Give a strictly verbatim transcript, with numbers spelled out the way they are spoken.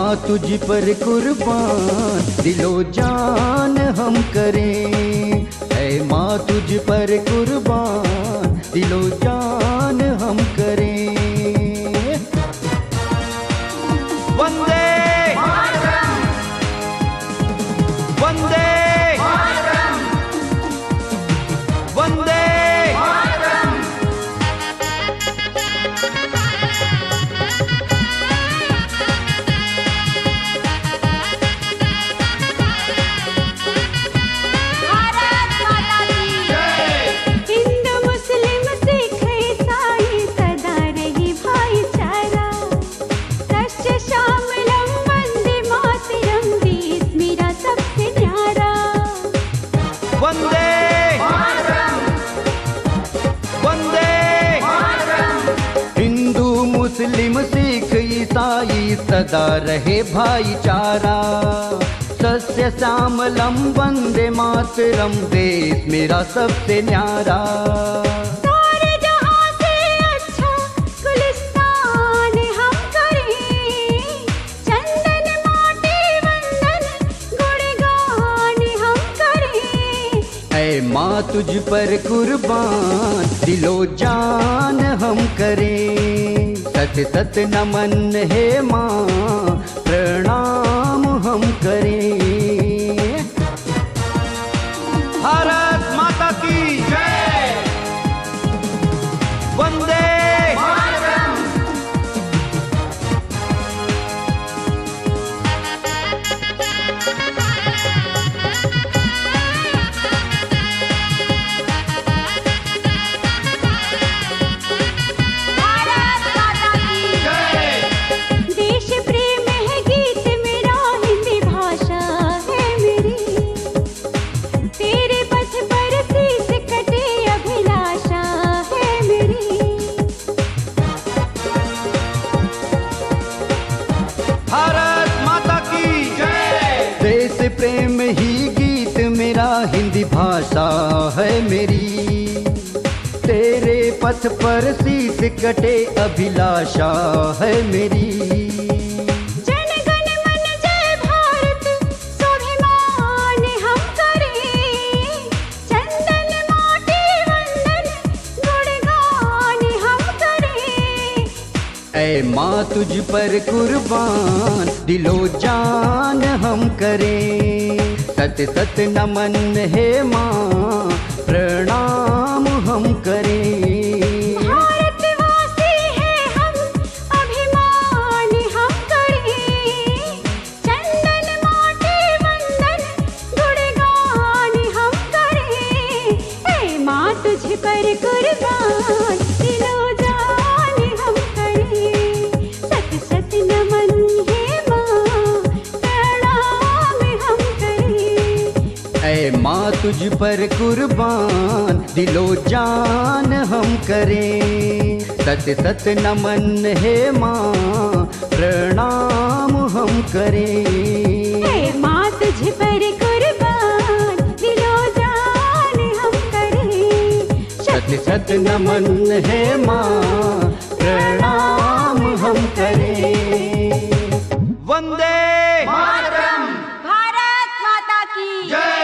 माँ तुझ पर कुर्बान दिलो जान हम करें, ऐ माँ तुझ पर कुर्बान दिलो जान हम करें। वंदे मातरम। वंदे मातरम। वंदे मातरम। भारत माता की जय। हिंदू, मुस्लिम, सिख, ईसाई, सदा रहे भाईचारा। सत्य श्यामलम वंदे मातरम, देश मेरा सबसे न्यारा। वंदे मातरम। वंदे मातरम। हिंदू, मुस्लिम, सिख, ईसाई, सदा रहे भाईचारा। सत्य श्यामलम वंदे मातरम, देश मेरा सबसे न्यारा। सारे जहां से अच्छा गुलिस्तान हम करें, चंदन माटी वंदन गुणगान हम करें। ऐ माँ तुझ पर कुर्बान दिलो जान हम करें, सत सत नमन हे माँ प्रणाम हम करें। भारत माता की जय। वंदे मातरम। भारत माता की जय। देश प्रेम है गीत मेरा, हिंदी भाषा है मेरी। तेरे पथ पर शीश कटे, अभिलाषा है मेरी। भारत माता की जय। देश प्रेम ही गीत मेरा, हिंदी भाषा है मेरी। तेरे पथ पर शीश कटे, अभिलाषा है मेरी। जन गण मन जय भारत, स्वाभिमान हम करें। चंदन माटी वंदन गुणगान हम करें। ऐ माँ तुझ पर कुर्बान दिलो जान हम करें, सत सत नमन हे माँ प्रणाम हम करें। भारतवासी है हम, अभिमान हम करें। चंदन माटी वंदन गुणगान हम करें। ऐ माँ तुझ पर कुर्बान दिलो जान हम करें। सत सत नमन हे माँ प्रणाम हम करें। ऐ माँ तुझ पर कुर्बान दिलो जान हम करें। सत सत नमन हे माँ प्रणाम हम करें। हे माँ तुझ पर कुर्बान दिलो जान हम करें। सत सत नमन हे माँ प्रणाम हम करें।